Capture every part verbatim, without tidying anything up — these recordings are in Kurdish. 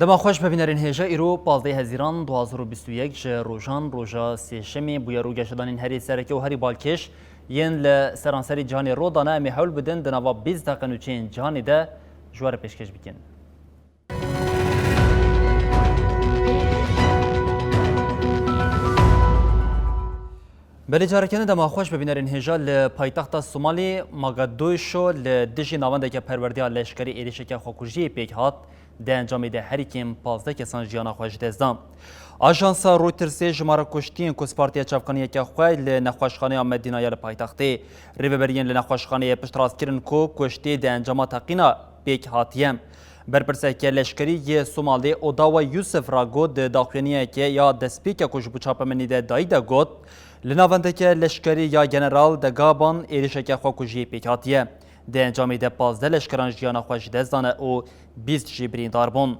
Dema xweş be bînerên hêja, îro pazdeh Hezîran du hazar û bîst û yek ji rojan roja sêşemê bûye. Rûgeşedanên herî sereke û herî balkêş yên li seranserî cîhanê ro dane. Em ê hewl bidin di nava bîst deqe nûçeyên cîhanê de ji we re pêşkêş bikin. Belê, careke din dema xweş be bînerên hêja. Li paytexta Somalî Mogadîşo li dijî navendeke perwerdeya leşkerî êrişeke xwekujiyê pêk hat. Di encamê de herî kêm pazdeh kesan jiyana xwe ji dest dan. Ajansa Reutersê jimara kuştiyên ku spartiye çavkaniyeke xwe li nexweşxaneya Medînaya li paytextê. Rêveberiyên li nexweşxaneyê piştrast kirin ku kuştî di encama teqîna pêk hatiye. Berpirseke leşkerî yê Somalê Odawa Yusuf ra got di daxuyaniyeke ya destpêke ku ji bo çapemenî de dayî de got, li navendeke leşkerî ya General Dagaban êrişeke xwekujiyê pêk hatiye. Di encamê de pazdeh leşkeran jiyana xwe ji dest dane û bîst jî birîndar bûn.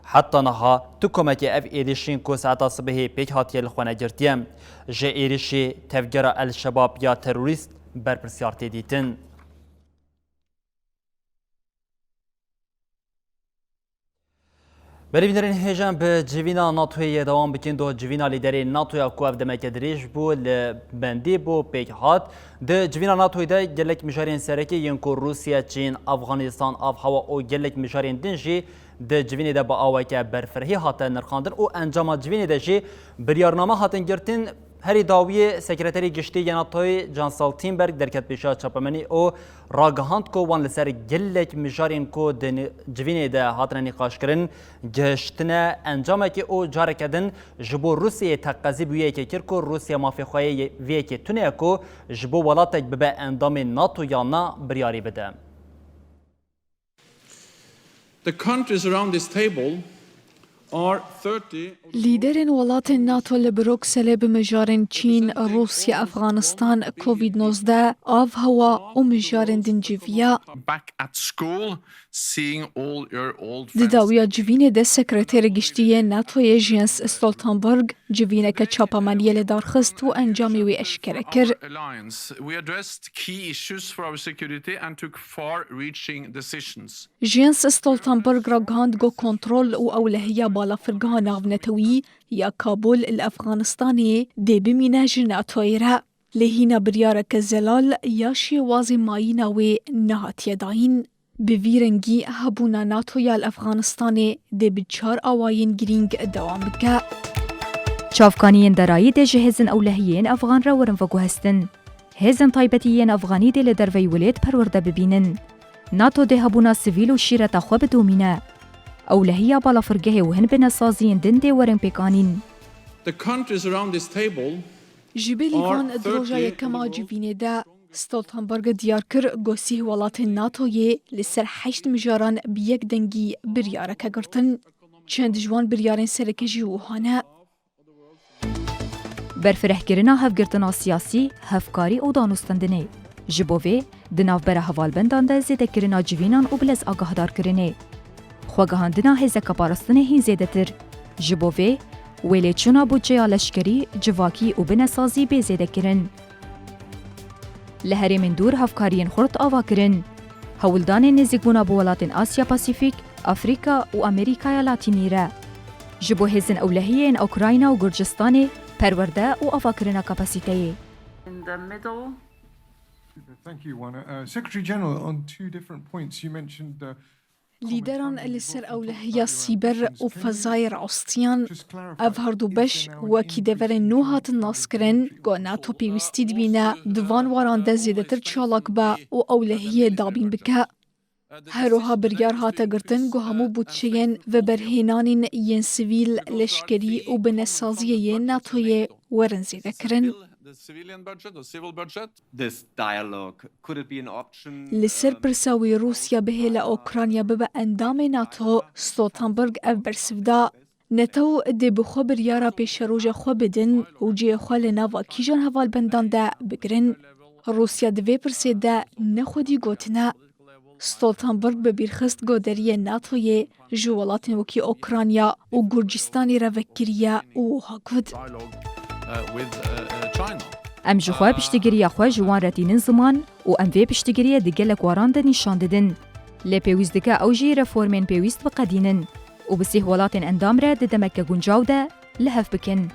Heta niha tu komekê ev êrişên ku saeta sibehê pêk hatiye li xwe negirtiye. Ji êrişê tevgera El Şebab ya terorîst berpirsiyar tê dîtin. Belê bînerên hêja, em bi civîna NATOyê yê dewam bikin. Do civîna lîderê NATOya ku ev demeke dirêj bû, li bendê bû, pêk hat. Di civîna NATOyê de gelek mijarên sereke yên ku Rûsya, Çîn, Afganistan, avhewa û gelek mijarên din jî di civînê de bi aweke berfirehî hate nirxandin û encama civînê de jî biryarname hatin girtin. Herî dawiyê Sekreterê Giştî yê NATOyê Jens Stoltenberg derket pêşiya çapemenî û ragihand ku wan li ser gelek mijarên ku di ni-, civînê de hatine nîqaşkirin gihiştine encamekê û careke din ji bo Rûsyayê teqezî bi wê yekê kir ku Rûsya mafê xwe yê vê yekê tune ye ku ji bo welatek bibe endamê NATO yan na biryarî bide. The countries around this table are thirty. Lîderên welatên NATO li Brukselê bi mijarên Çîn, Rûsya, Efxanistan, Covid nozdeh, avhewa û mijarên din civiya. Back at school, seeing all your old friends. Di dawiya civînê de Sekreterê Giştî yê NATOyê Jens Stoltenberg civîneke çapemeniyê li dar xist û encamê wê eşkere kir. Alliance, we addressed key issues for our security and took far-reaching decisions. Jens Stoltenberg ragihand ku kontrol û ewlehiya balafirgeha navnetewî ya Kabul li Efxanistanê dê bimîne ji NATOyê re. Lê hîna biryareke zelal ya şêwazê mayîna wê nehatiye dayîn. Bi vî rengî hebûna NATO ya li Efxanistanê dê bi çar awayên girîng dewam bike. Çavkaniyên derayî dê ji hêzên ewlehiyê yên Efxan re werin veguhestin. Hêzên taybetî yên Efxanî dê li derveyî welêt perwerde bibînin. NATO dê hebûna sivîl û şîreta xwe bidomîne. Ewlehiya balafirgehê û hin binesaziyên din dê werin pêkanîn. The countries around this table Ji bilîvan di roja yekema civînê de Stoltenberg diyar kir ku sîh welatên NATOyê li ser heşt mijaran bi yek dengî biryareke girtin. Çend ji wan biryarên sereke jî wiha ne. Berfirehkirina hevgirtina siyasî, hevkarî û danûstendinê. Ji bo vê, di navbera hevalbendan de zêdekirina civînan û bi lez agahdarkirinê. Xwegihandina hêzeke parastinê hîn zêdetir. Ji bo vê, wêlêçûna budceya leşkerî, civakî û binesazî bê zêdekirin. Li herêmên dûr hevkariyên xurt ava kirin. Hewldanên nêzîkbûna bi welatên Asya Pasîfîk, Afrîka û Amerîkaya Latînî re. Ji bo hêzên ewlehiyê yên Ukrayna û Gurcistanê, perwerde û avakirina kapasîteyê. In the middle. Thank you, Juana. Uh, Secretary General, on two different points, you mentioned the Lîderan li ser ewlehiya sîber û fezayê rastiyan, ev herdu beş wekî deverên nû hatin naskirin, ku NATO pêwîstî dibîne di van waran de zêdetir çalak be û ewlehiyê dabîn bike. Her wiha biryar hate girtin ku hemû budçeyên veberhênanên yên sivîl, leşkerî û binesaziyê yên NATOyê werin zêdekirin. The civilian budget, the civil budget. This dialogue, could it be an option? Li ser pirsa wî Rûsya bihêle Ukrayna bibe endamê NATO, Stoltenberg ev bersiv da. NATO dê bi xwe biryara pêşeroja xwe bidin û cihê xwe li nava kîjan hevalbendan de bigirin. Rûsya di vê pirsê de ne xwedî gotine. Stoltenberg bi bîr xist ku deriyê NATOyê ji welatên wekî Ukrayna û Gurcistanê re vekiriye û wiha got: Em ji xwe piştgiriya xwe ji wan re tînin ziman û em vê piştgiriyê di gelek waran de nîşan didin. Lê pêwîst dike ew jî reformên pêwîst biqedînin û bi sîh welatên endam re di demeke guncaw de li hev bikin.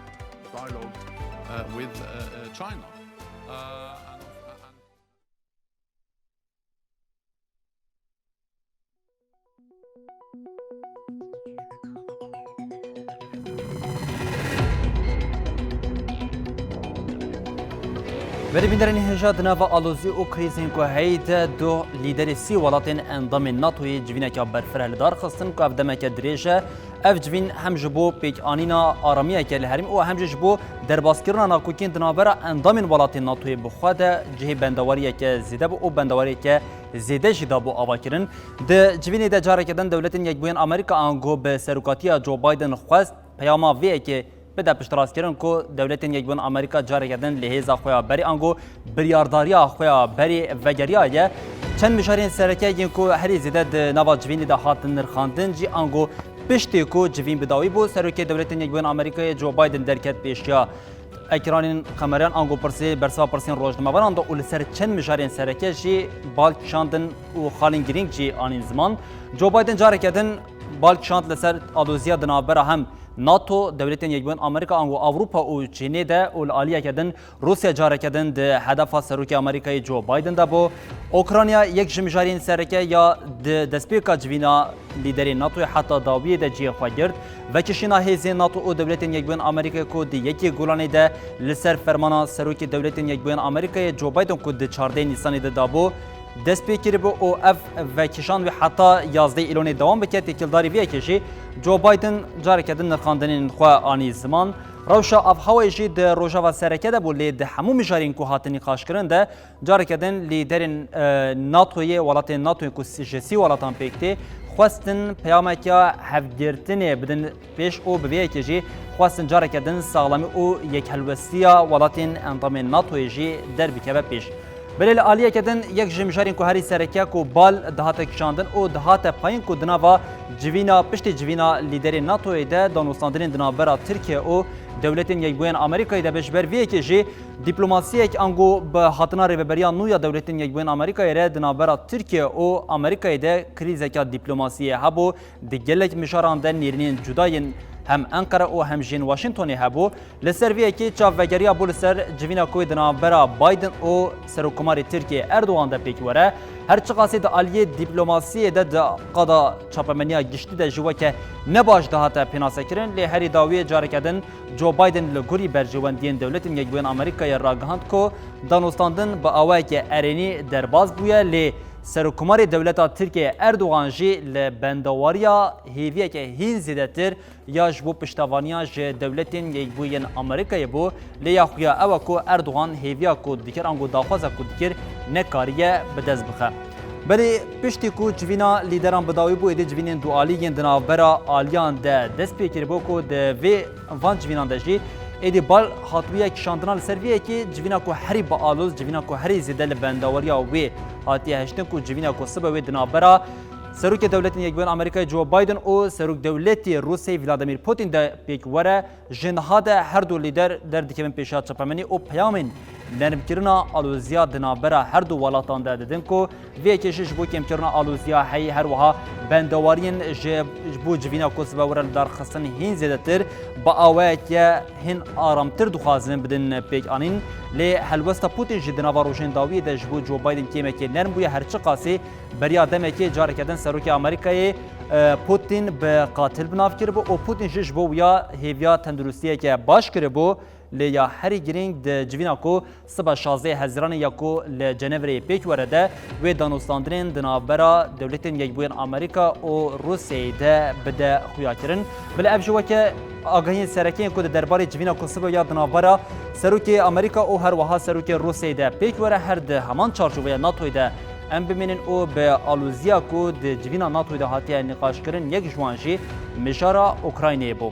Berê bînderên hêja, di nava alozî û krîzên ku heyî de du lîderê sî welatên endamên NATOyê civîneke berfireh li dar xistin ku ev demeke dirêj e. Ev civîn hem ji bo pêkanîna aramiyeke li herêmê û hem jî ji bo derbaskirina nakokiyên di navbera endamên welatên NATOyê bi xwe de cihê bendewariyeke zêde bû û bendewariyeke zêde jî da bo avakirin. Di civînê de careke din Dewletên Yekbûyên Amerîka ango bi serokatiya Joe Biden xwest peyama vê yekê bide piştrastkirin ku Dewletên Yekbûyên Amerîka careke din li hêza xwe ya berê ango biryardariya xwe ya berê vegeriyaye. Çend mijarên sereke yên ku herî zêde di nava civînê de hatin nirxandin jî ango piştê ku civîn bi dawî bû, Serokê Dewletên Yekbûyên Amerîkayê Joe Biden derket pêşiya ekranên kamerayan ango pirsê bersiva pirsên rojnamevanan da û li ser çend mijarên sereke jî bal kişandin û xalên girîng jî anîn ziman. Joe Biden careke din bal kişand li ser aloziya di navbera hem NATO, Dewletên Yekbûyên Amerîka ango Ewropa û Çînê de û li aliyeke din Rûsya careke din di hedefa Serokê Amerîkayê Joe Biden de bû. Ukrayna yek ji mijarên sereke ya di destpêka civîna lîderên NATOyê heta dawiyê de cihê xwe girt. Vekişîna hêzên NATO û Dewletên Yekbûyên Amerîkayê ku di yekê Gulanê de li ser fermana Serokê Dewletên Yekbûyên Amerîkayê Joe Biden ku di çardehê Nîsanê de dabû, dest pê kiribû û ev vekişan wî heta yazdehê Îlonê dewam bike. Têkildarî vê yekê jî Joe Biden careke din nirxandinên xwe anî ziman. Rewşa avhewayê jî di rojava sereke de bû, lê di hemû mijarên ku hatin nîqaşkirin de careke din lîderên, e, NATOyê, welatên NATOyê ku si-, ji sî welatan pêk tê, xwestin peyameke hevgirtinê bidin pêş û bi vê yekê jî xwestin careke din saxlemî û yekhelwestiya welatên endamên NATOyê jî derbikeve pêş. Belê li aliyeke din yek ji mijarên ku herî sereke ku bal dihate kişandin û dihate payîn ku di nava civîna, piştê civîna lîderên NATOyê de danûstandinên di navbera Tirkiye û Dewletên Yekbûyên Amerîkayê de be, ji ber vê yekê jî dîplomasiyek ango bi hatina rêveberiya nû ya Dewletên Yekbûyên Amerîkayê re di navbera Tirkiye û Amerîkayê de krîzeke dîplomasiyê hebû. Di gelek mijaran de nêrînên cuda yên hem Enqere û hem jî yên Washingtonê hebû. Li ser vê yekê çavvegeriya bû li ser civîna ku di navbera Biden û Serokkomarê Tirkiyê Erdogan de pêk were. Her çiqasî di aliyê dîplomasiyê de di qada çapemeniya giştî de jî weke ne baş dihate pênasekirin, lê herî dawiyê careke din Joe Biden li gorî berjewendiyên Dewletên Yekbûyên Amerîkayê ragihand ku danûstandin bi awayeke erênî derbas bûye, lê Serokkomarê Dewleta Tirkiyê Erdogan jî li bendewariya hêviyeke hîn zêdetir ya ji bo piştevaniya ji Dewletên Yekbûyên Amerîkayê bû, lê ya xuya ew e ku Erdogan hêviya ku dikir ango daxwaza ku dikir nekariye bi dest bixe. Belê piştî ku civîna lîderan bi dawî bû, êdî civînên dualî yên di navbera aliyan de dest pê kiribû ku di vê van civînan de jî êdî bal hatibûye kişandina li ser vê yekê, civîna ku herî bi aloz, civîna ku herî zêde li bendewariya wê hatiye hiştin ku civîna ku sibe wê di navbera Serokê Dewletên Yekbûyên Amerîkayê Joe Biden û Serokdewletê Rûsê Vladimir Putin de pêk were, ji niha de her du lîder derdikevin pêşiya çapemenî û peyamên nermkirina aloziya di navbera her du welatan de didin ku vê yekê jî ji bo kêmkirina aloziya heyî her wiha bendewariyên ji, ji bo civîna ku sibe were lidarxistin hîn zêdetir bi awayeke hîn aramtir dixwazin bidin pêkanîn. Lê helwesta Putin jî di nava rojên dawiyê de ji bo Joe Biden kêmekê nerm bûye, her çiqasî beriya demekê careke din Serokê Amerîkayê, e, Putin bi qatil bi nav kiribû û Putin jî ji bo wiya hêviya tenduristiyeke baş kiribû. Lê ya herî girîng di civîna ku siba şazdehê Hezîranê ya ku li Cenevreyê pêk were de wê danûstandinên di navbera Dewletên Yekbûyên Amerîka û Rûsyayê de bide xuyakirin. Bila ev jî weke agahiyên sereke yên ku di derbarê civîna ku siba ya di navbera Serokê Amerîka û her wiha Serokê Rûsyayê de pêk were, her di heman çarçoveya NATOyê de em bimînin û bi alûziya ku di civîna NATOyê de hatiye nîqaşkirin, yek ji wan jî mijara Ukraynayê bû.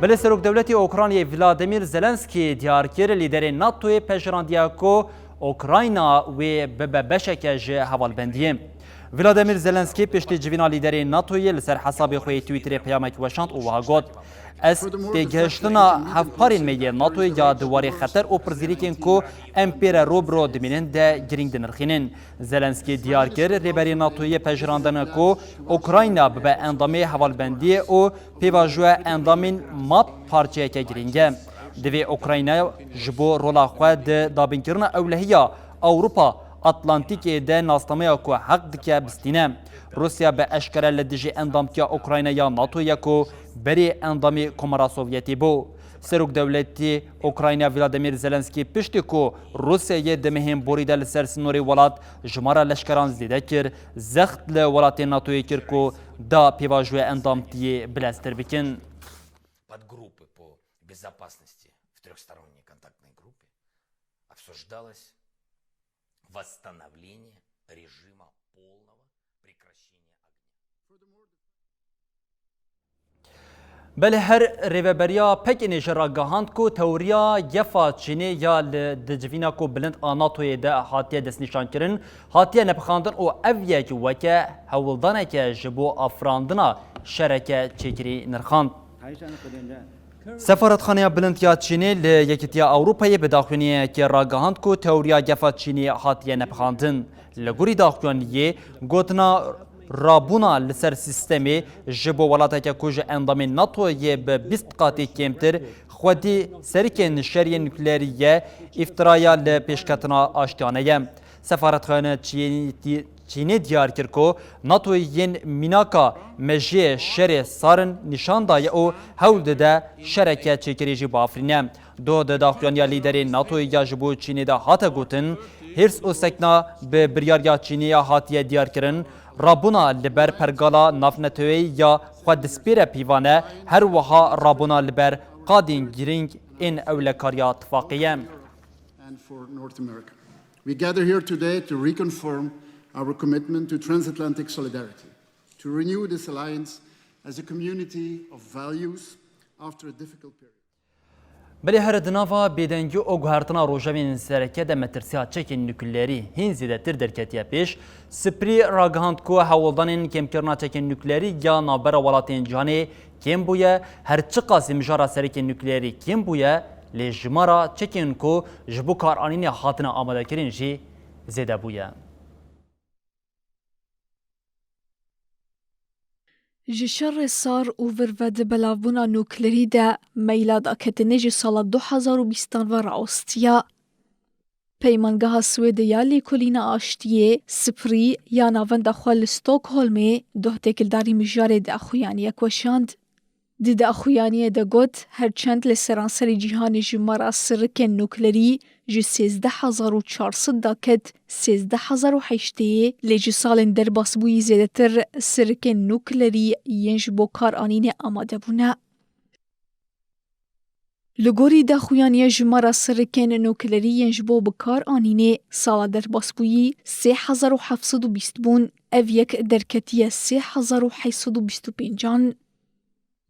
Belê Serokdewletê Ukraynayê Vladimir Zelenskî diyar kir, lîderê NATOyê pejirandî ku Ukrayna wê bibe beşeke ji hevalbendiyê. Vladimir Zelenskî piştî civîna lîderê NATOyê li ser hesabê xwe yê Twitterê peyamek weşand û wiha got, Ez têgihiştina hevparên me yê NATOyê ya di warê xeter û pirsgirêkên ku em pê re rû bi rû dimînin de girîng dinirxînin. Zelenskî diyar kir, rêberê NATOyê pejirandine ku Ukrayna bibe endamê hevalbendiyê û pêvajoya endamên MAP parçeyeke girîng e. Divê Ukrayna ji bo rola xwe di dabinkirina ewlehiya Ewropa Atlantîkê de nasnameya ku heq dike bistîne. Rûsya bi eşkere li dijî endamtiya Ukrayna ya NATO ye ku berê endamê Komara Sovyetî bû. Serokdewletê Ukrayna Vladimir Zelenskî piştî ku Rûsyayê di mehên borî de li ser sînorê welat jimara leşkeran zêde kir, zext li welatên NATOyê kir ku da pêvajoya endamtiyê bileztir bikin. Подгруппы по безопасности в трёхсторонней контактной группе обсуждалось восстановление режима полного прекращения огня. Belê her rêveberiya Pekinê jî ragihand ku tewriya gefa Çînê ya li di civîna ku bilind a NATOyê de hatiye destnîşankirin, hatiye nepixandin û ev yek weke hewldaneke ji bo afirandina şereke çêkirî nirxand. Sefaretxaneya Bilind ya Çînê li Yekîtiya Ewropayê bi daxuyaniyekê ragihand ku tewriya gefa Çînê hatiye nepixandin. Li gorî daxuyaniyê, gotina rabûna li ser sîstemê ji bo welateke ku ji endamên NATOyê bi bîst qatî kêmtir xwedî serikên şeriyên nukleerî ye, îftiraya li pêşketina aştiyane ye. Sefaretxane Çînî, Çînê diyar kir ku NATOyê yên mînaka mejiyê şerê sar in nîşan daye û hewl dide şereke çêkirî jî biafirîne. Doh di daxuyaniya lîderê NATOyê ya ji bo Çînê de hate gotin, hêrs û sekna bi biryariya Çînê ya hatiye diyarkirin, rabûna li ber pergala navneteweyî ya xwe dispêre pîvan e, her wiha rabûna li ber qadên girîng ên ewlekariya tifaqê ye. And for North America. We gather here today to reconfirm our commitment to transatlantic solidarity, to renew this alliance as a community of values after a difficult period. Belê here di nava bêdengî û guhertina rojevên sereke de metirsiya çekên nukleerî hîn zêdetir derketiye pêş. Siprî ragihand ku hewldanên kêmkirina çekên nukleerî ya navbera welatên cîhanê kêm bûye, her çiqasî mijara sereke nukleerî kêm bûye, lê jimara çekên ku ji bo karanînê hatine amadekirin jî zêde bûye. Ji şerê sar û vir ve di belavbûna nuklerî de meyla daketinê ji sala du hazar û bîstan ve raostiya. Peymangeha Swêdê ya Lêkolîna Aştiyê, Sipri, ya navenda xwe li Stockholmê doh têkildarî mijarê daxuyaniyek weşand. Di daxuyaniyê de got, her çend li seranserê cîhanê jimara sirikên nuklerî ji sêzdeh hezar û çar sed daket sêzdeh hezar û heştê, lê ji salên derbasbûyî zêdetir sirikên nuklerî yên ji bo karanînê amade bûne. Li gorî daxuyaniya jimara sirikên nuklerî yên ji bo bikaranînê sala derbasbûyî sê hezar û heft sed û bîst bûn, ev yek derketiye sê hezar û heyt sed û bîst û pêncan.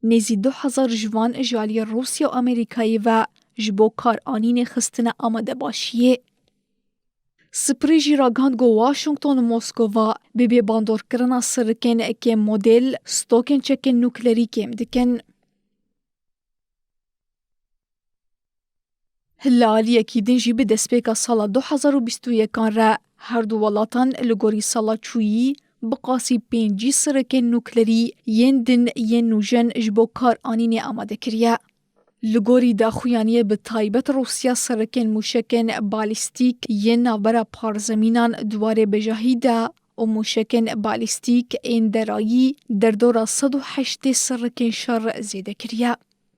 Nêzî du hezar ji van ji aliyê Rûsya û Amerîkayê ve ji bo karanînê xistine amadebaşiyê. Sipri jî ragihand ku Washington û Moskova bi bê bandorkirina sirikên kêm model stokên çekên nuklerî kêm dikin. Li aliyekî din jî bi destpêka sala du hazar û bîst û yekan re her du welatan li gorî sala çûyî bi qasî pêncî sirikên nuklerî yên din yên nûjen ji bo kar anînê amade kiriye. Li gorî daxuyaniyê bi taybet Rûsya sirikên mûşekên balîstîk yên navbera parzemînan di warê bejahî de û mûşekên balîstîk ên derayî derdora sed û heştê sirikên şer zêde kiriye.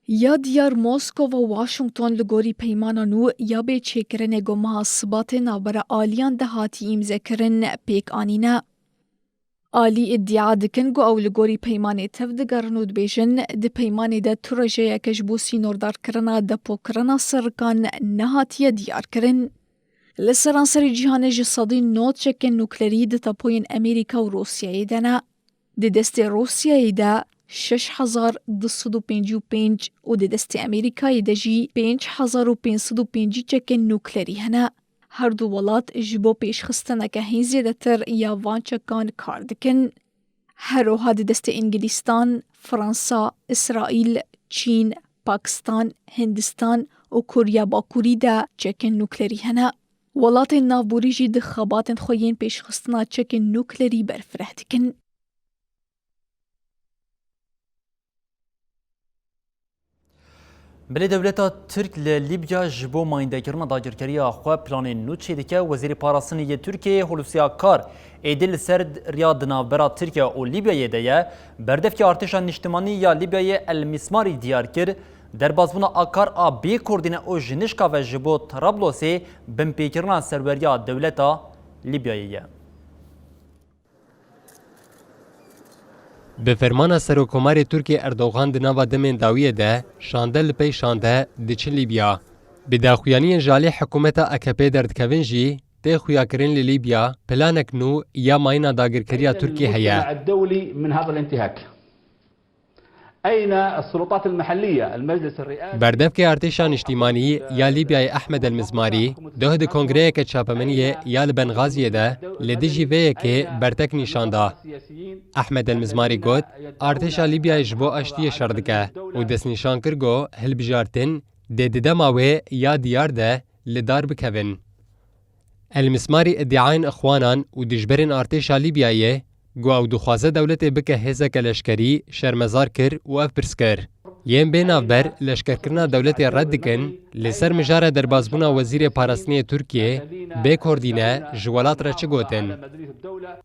Ya diyar Moskova û Washington li gorî peymana nû ya bê çêkirinê ku meha Sibatê navbera aliyan de hatî îmzekirin pêk anîne. Alî îdia dikin ku ew li gorî peymanê tev digerin û dibêjin, di peymanê de tu rejeyeke ji bo sînordarkirina depokirina serrikan nehatiye diyarkirin. Li seranserê cîhanê ji sedî nod çekên nuklerî di tepoyên Amerîka û Rûsyayê de ne. Di destê Rûsyayê de şeş hezar du sed û pêncî û pênc û di destê Amerîkayê de jî pênc hezar û pênc sed û pêncî çekên nuklerî hene. Her du welat ji bo pêşxistineke hîn zêdetir ya van çekan kar dikin. Her wiha di destê Îngilîstan, Fransa, Îsraîl, Çîn, Pakistan, Hindistan û Koriya Bakurî de çekên nuklerî hene. Welatên navborî jî di xebatên xwe yên pêşxistina çekên nuklerî berfireh dikin. Belê dewleta Tirk li Lîbya ji bo mayîndekirina dagirkeriya xwe planên nû çêdike. Wezîrê Parastinê yê Tirkiyeyê Hulusi Akar êdî li ser riya di navbera Tirkiye û Lîbyayê de ye. Berdevkê Artêşa Niştimanî ya Lîbyayê El Mismarî diyar kir, derbasbûna Akar a bê koordîne û ji nişka ve ji bo Trablosê binpêkirina serweriya dewleta Lîbyayê ye. Bi fermana Serokkomarê Tirkiyê Erdogan di nava demên dawiyê de şande li pey şande diçin Lîbya. Bi daxuyaniyên ji alî hikûmeta A K P derdikevin jî tê xuyakirin li Lîbya planek nû ya mayîna dagirkeriya Tirkiyê heye. الدولي من هذا الانتهاك. أين السلطات المحلية؟ المجلس الرئاسي. Berdevkê Artêşa Niştîmanî ya Lîbyayê Ehmed El Mizmarî doh di kongreyeke çapemeniyê ya li Bengaziyê de li dijî vê yekê bertek nîşan da. Ehmed El Mizmarî got, Artêşa Lîbyayê ji bo aştiyê şer dike û destnîşan kir ku hilbijartin dê di dema wê ya diyar de li dar bikevin. El Mismarî îdiayên Ixwanan û dijberên artêşa Lîbyayê ku ew dixwaze dewletê bike hêzeke leşkerî şermezar kir û ev pirs kir. Yên bê navber leşkerkirina dewletê red dikin, li ser mijara derbasbûna Wezîrê Parastinê Tirkiyê bê koordîne ji welat re çi gotin?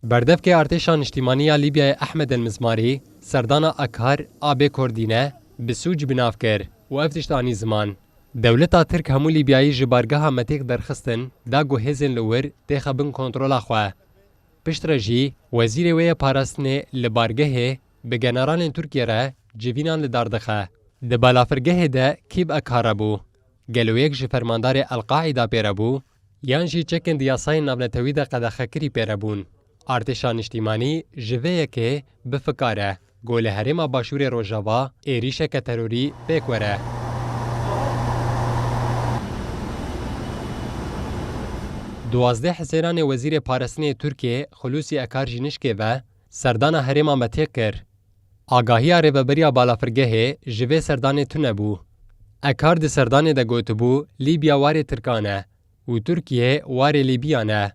Berdevkê Artêşa Niştîmanî ya Lîbyayê Ehmed El Mizmarî serdana Akar a bê koordîne bi sûc bi nav kir û ev tişt anî ziman. Dewleta Tirk hemû Lîbyayî ji bargeha Metîk derxistin, da ku hêzên li wir têxe bin kontrola xwe. Piştre jî wezîrê wê yê parastinê li bargehê bi generalên Tirkiyê re civînan li dar dixe. Di balafirgehê de kî bi Akar re bû? Gelo yek ji fermandarê El-Qaîda pê re bû? Yan jî çekên di yasayên navnetewî de qedexekirî pê re bûn? Artêşa Niştîmanî ji vê yekê bi fikar e ku li herêma Başûrê Rojava êrîşeke terorî pêk were. Duwazdeh Hizêranê Wezîrê Parastinê Tirkiyê Xulûsî Ekar ji nişkê ve serdana herêma Metîq kir. Agahiya rêveberiya balafirgehê ji vê serdanê tune bû. Ekar di serdanê de gotibû, Lîbya warê Tirkan e û Tirkiye warê Lîbiyan e.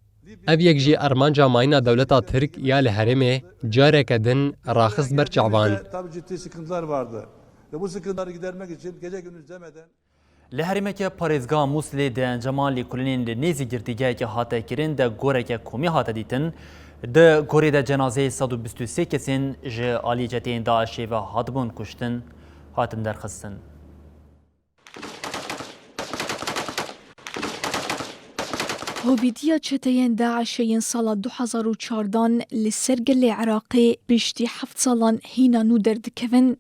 Ev yek jî armanca mayîna dewleta Tirk ya li herêmê careke din raxist ber çavan. Tabii ciddi sıkıntılar vardı. Ve bu sıkıntıları gidermek için gece gündüz demeden Li herêmeke parêzgeha Mûsilê di encama lêkolînên li nêzî girtîgehekê hate kirin de goreke komî hate dîtin. Di gorê de cenazeyê sed û bîst û sê kesên ji alî çeteyên DAIŞê ve hatibûn kuştin, hatin derxistin. Hovîtiya çeteyên DAIŞê yên sala du hezar û çardan li ser gelê Iraqê piştî heft salan hîna nû derdikevin.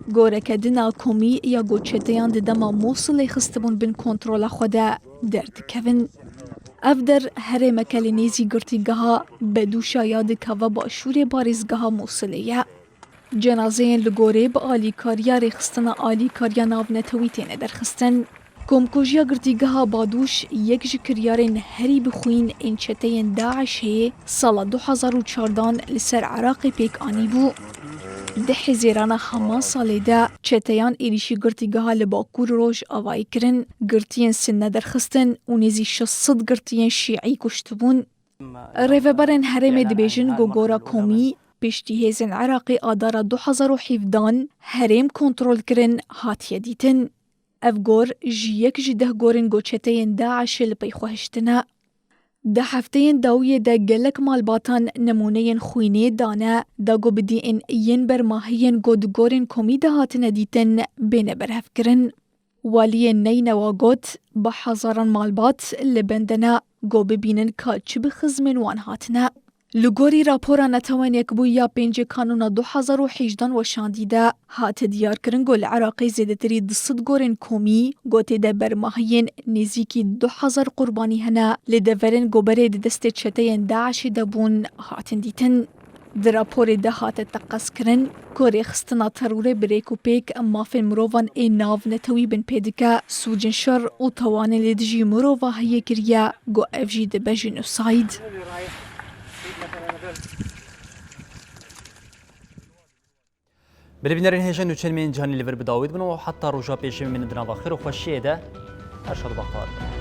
Goreke din a komî ya ku çeteyan di dema Mosilê xistibûn bin kontrola xwe de derdikevin. Ev der herêmeke li nêzî girtîgeha Bedûşa ya dikeve başûrê parêzgeha Mosilê ye. Cenazeyên li gorê bi alîkariya rêxistina alîkariya navnetewî têne derxistin. Komkujiya girtîgeha Badûş yek ji kiryarên herî bi xwîn ên çeteyên DAIŞê sala du hezar û çardan li ser Iraqê pêk anîbû. Di Hizêrana heman salê de çeteyan êrîşî girtîgeha li Bakur Rojavayê kirin, girtiyên Sinne derxistin û nêzî şeş sed girtiyên Şîî kuştibûn. Rêveberên herêmê dibêjin ku gora komî piştî hêzên Iraqê Adara du hezar û hevdehan herêm kontrol kirin hatiye dîtin. Ev gor ji yek ji deh gorên ku çeteyên DAIŞê li pey xwe hiştine. Di hefteyên dawiyê de gelek malbatan nimûneyên xwînê dane, da ku bidî yên yên bermahiyên ku di gorên komî de hatine dîtin, bêne berhevkirin. Waliyê Neynewa got, bi hezaran malbat li bende ne, ku bibînin ka çi bi xizmên wan hatine. Li gorî rapora Netewên Yekbûyî ya pêncê Kanûna du hezar û hejdan weşandî de, hate diyarkirin ku li Iraqê zêdetirî du sed gorên komî, ku tê de bermahiyên nêzîkî du hezar qurbanî hene, li deverên ku berê di destê çeteyên DAIŞê de bûn, hatin dîtin. Di raporê de hate teqezkirin ku rêxistina terorê bi rêk û pêk mafên mirovan ê navnetewî binpê dike, sûcên şer û tawanên li dijî mirovahiyê kiriye, ku ev jî dibe jînosayd. Belê bînerên hêja, nûçeyên me yên cîhanî li vir bi dawî dibin û heta roja pêşemê, em ê di nava xêr û xweşiyê de. Her şad û bextewar bin.